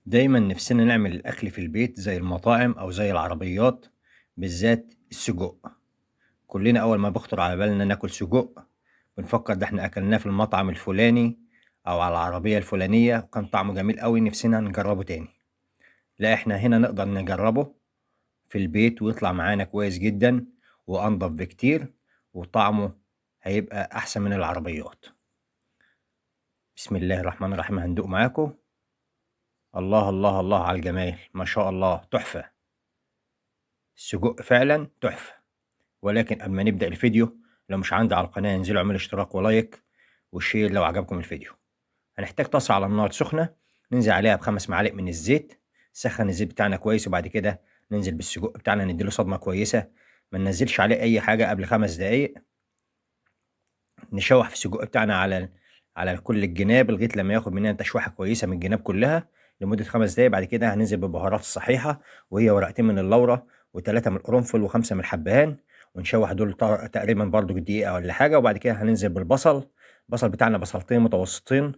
دايما نفسنا نعمل الأكل في البيت زي المطاعم أو زي العربيات، بالذات السجق. كلنا أول ما بخطر على بالنا ناكل سجق بنفكر ده احنا أكلناه في المطعم الفلاني أو على العربية الفلانية وكان طعمه جميل قوي، نفسنا نجربه تاني. لا، احنا هنا نقدر نجربه في البيت ويطلع معانا كويس جدا وأنضف بكتير وطعمه هيبقى أحسن من العربيات. بسم الله الرحمن الرحيم. هندوق معاكم. الله الله الله على الجمال، ما شاء الله، تحفة. السجق فعلا تحفة. ولكن قبل ما نبدأ الفيديو، لو مش عندي على القناة انزلوا اعملوا اشتراك و like و share لو عجبكم الفيديو. هنحتاج طاسة على النار سخنة، ننزل عليها ب5 معالق من الزيت. سخن الزيت بتاعنا كويس، وبعد كده ننزل بالسجق بتاعنا، نديله صدمة كويسة، ما ننزلش عليه أي حاجة قبل 5 دقايق. نشوح في السجق بتاعنا على كل الجناب لغاية لما ياخد مننا تشويحة كويسة من الجناب كلها لمدة 5 دقايق. بعد كده هننزل بالبهارات الصحيحة، وهي ورقتين من اللورة و3 من القرنفل و5 من الحبهان، ونشوح دول تقريبا برضو دقيقة ولا حاجة. وبعد كده هننزل بالبصل. البصل بتاعنا بصلتين متوسطين.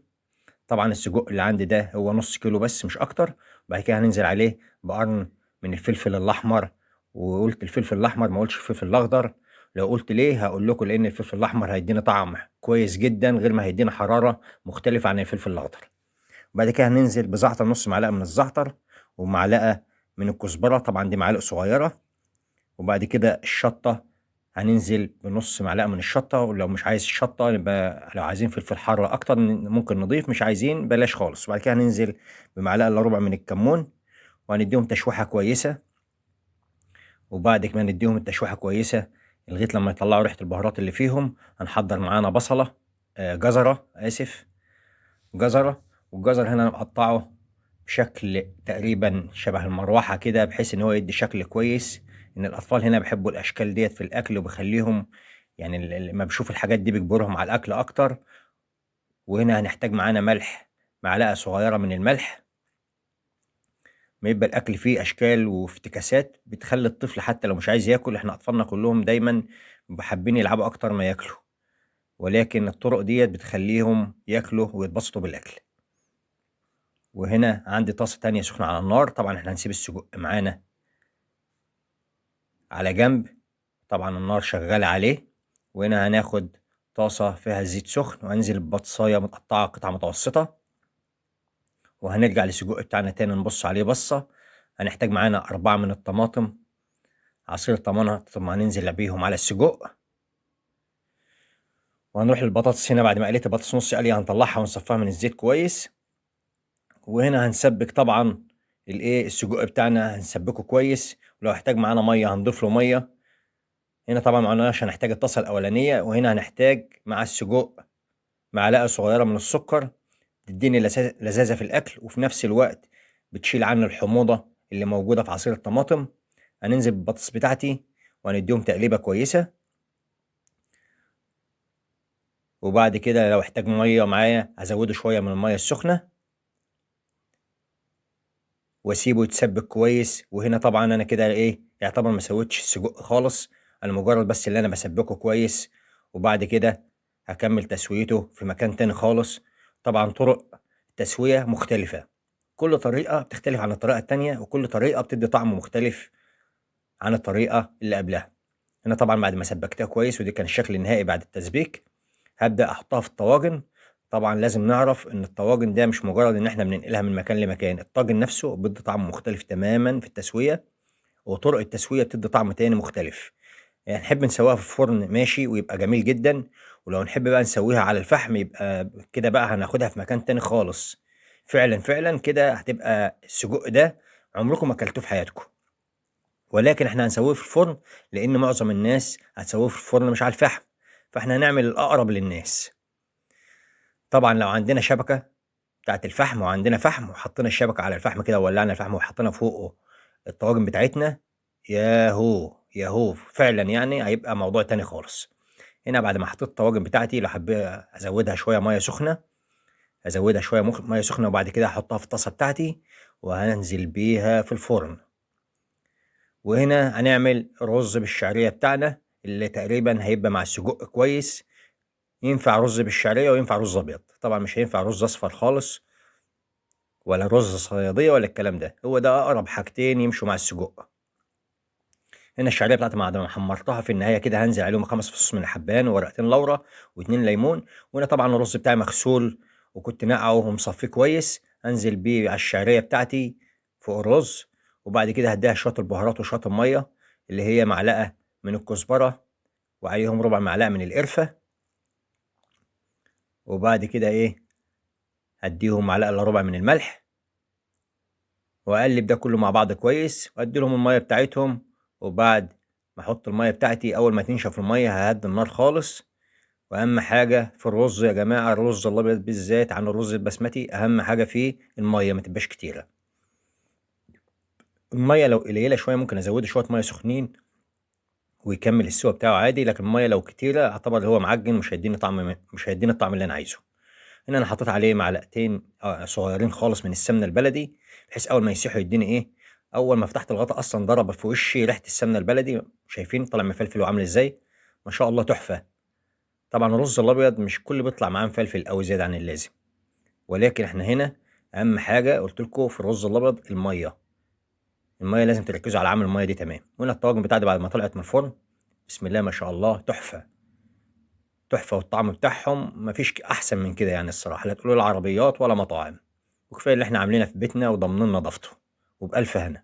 طبعا السجق اللي عندي ده هو نص كيلو بس مش أكتر. وبعد كده هننزل عليه بقرن من الفلفل الأحمر، وقلت الفلفل الأحمر ما قلتش الفلفل الأخضر. لو قلت ليه هقول لكم، لأن الفلفل الأحمر هيدينا طعم كويس جدا غير ما هيدينا حرارة مختلفة عن الفلفل الأخضر. وبعد كده هننزل بزعتر، نص معلقة من الزعتر ومعلقة من الكزبرة، طبعا دي معالق صغيرة. وبعد كده الشطة، هننزل بنص معلقة من الشطة. ولو مش عايز الشطة يبقى لو عايزين فلفل حار أكتر ممكن نضيف، مش عايزين بلاش خالص. وبعد كده هننزل بمعلقة إلا ربع من الكمون، وهنديهم تشويحة كويسة. وبعد ما نديهم التشويحة كويسة لغاية لما يطلعوا ريحة البهارات اللي فيهم، هنحضر معانا بصلة، جزرة، آسف، جزرة. والجزر هنا أنا مقطعه بشكل تقريبا شبه المروحة كده، بحيث إن هو يدي شكل كويس. إن الأطفال هنا بيحبوا الأشكال ديت في الأكل، وبيخليهم لما بيشوفوا الحاجات دي بيجبرهم على الأكل أكتر. وهنا هنحتاج معانا ملح، معلقة صغيرة من الملح. ما يبقى الأكل فيه أشكال وافتكاسات بتخلي الطفل حتى لو مش عايز ياكل. إحنا أطفالنا كلهم دايما حابين يلعبوا أكتر ما ياكلوا، ولكن الطرق ديت بتخليهم ياكلوا ويتبسطوا بالأكل. وهنا عندي طاسة تانية سخنة على النار. طبعا احنا هنسيب السجق معانا على جنب، طبعا النار شغالة عليه. وهنا هناخد طاسة فيها زيت سخن، وهنزل ببطاطساية متقطعة قطع متوسطة. وهنرجع للسجق بتاعنا تاني نبص عليه بصة. هنحتاج معانا 4 من الطماطم، عصير الطماطم هننزل بيهم على السجق. وهنروح للبطاطس هنا بعد ما قليت البطاطس نص قلية هنطلعها ونصفيها من الزيت كويس. وهنا هنسبك طبعا السجق بتاعنا، هنسبكه كويس. ولو احتاج معانا ميه هنضيف له ميه. هنا طبعا معانا عشان هنحتاج الطاسه الاولانيه. وهنا هنحتاج مع السجق معلقه صغيره من السكر، تديني لذاذه في الاكل، وفي نفس الوقت بتشيل عنه الحموضه اللي موجوده في عصير الطماطم. هننزل بالبطاطس بتاعتي وهنديهم تقليبه كويسه. وبعد كده لو احتاج ميه معايا هزوده شويه من الميه السخنه واسيبه يتسبك كويس. وهنا طبعا انا كده يعتبر ما سويتش السجق خالص، انا مجرد بس اللي انا بسبكه كويس، وبعد كده هكمل تسويته في مكان تاني خالص. طبعا طرق التسوية مختلفة، كل طريقة بتختلف عن الطريقة التانية، وكل طريقة بتدي طعم مختلف عن الطريقة اللي قبلها. هنا طبعا بعد ما سبكتها كويس، ودي كان الشكل النهائي بعد التسبيك، هبدأ احطها في الطواجن. طبعا لازم نعرف ان الطواجن ده مش مجرد ان احنا بننقلها من مكان لمكان، الطاجن نفسه بيدي طعم مختلف تماما في التسوية، وطرق التسوية بتدي طعم تاني مختلف. نحب نسويها في الفرن ماشي ويبقى جميل جدا، ولو نحب بقى نسويها على الفحم يبقى كده بقى هناخدها في مكان تاني خالص. فعلا فعلا كده هتبقى السجق ده عمركم ما اكلتوه في حياتكم. ولكن احنا هنسويه في الفرن لان معظم الناس هتسويه في الفرن مش على الفحم، فاحنا هنعمل الاقرب للناس. طبعا لو عندنا شبكة بتاعت الفحم وعندنا فحم وحطينا الشبكة على الفحم كده وولعنا الفحم وحطينا فوقه الطواجن بتاعتنا، ياهو ياهو فعلا هيبقى موضوع تاني خالص. هنا بعد ما حطيت الطواجن بتاعتي، لو حبيت ازودها شوية مية سخنة ازودها شوية مية سخنة، وبعد كده هحطها في الطاسة بتاعتي وهنزل بيها في الفرن. وهنا هنعمل رز بالشعرية بتاعنا اللي تقريبا هيبقى مع السجق كويس. ينفع رز بالشعرية وينفع رز أبيض، طبعا مش هينفع رز أصفر خالص. ولا رز صيادية ولا الكلام ده، هو ده أقرب حاجتين يمشوا مع السجق. هنا الشعرية بتاعتي بعد ما حمرتها في النهاية كده هنزل عليهم 5 فصوص من الحبان وورقتين لورا و2 ليمون. وهنا طبعا الرز بتاعي مغسول وكنت نقعه ومصفيه كويس، هنزل بيه على الشعرية بتاعتي فوق الرز. وبعد كده هديها شوية البهارات وشوية المية اللي هي معلقة من الكزبرة وعليهم ربع معلقة من القرفة. وبعد كده هديهم معلقة الا ربع من الملح، واقلب ده كله مع بعض كويس، وادي لهم المية بتاعتهم. وبعد ما احط المية بتاعتي اول ما تنشف المية ههدي النار خالص. واهم حاجة في الرز يا جماعة، الرز الابيض بالذات عن الرز البسمتي، اهم حاجة فيه المية ما تبقاش كتيرة. المية لو قليلة شوية ممكن ازوده شوية مية سخنين ويكمل السوا بتاعه عادي، لكن المية لو كتيرة اعتبر هو معجن، مش هيديني طعم، مش هيديني الطعم اللي انا عايزه. هنا انا حطيت عليه معلقتين صغيرين خالص من السمنة البلدي، بحيث اول ما يسيحوا يديني ايه، اول ما فتحت الغطا اصلا ضرب في وشي ريحه السمنة البلدي. شايفين طلع مفلفل وعامل ازاي؟ ما شاء الله تحفة. طبعا الرز الابيض مش كل بيطلع معاه مفلفل قوي زيادة عن اللازم، ولكن احنا هنا اهم حاجة قلت لكم في الرز الابيض المية. المية لازم تركزوا على عامل المية دي تمام. وهنا الطواجن بتاعتي بعد ما طلعت من الفرن بسم الله ما شاء الله تحفة تحفة، والطعم بتاعهم مفيش احسن من كده الصراحة، لا تقولوا لا عربيات ولا مطاعم، وكفاية اللي احنا عاملينها في بيتنا وضامنين نظافته. وبألف هنا.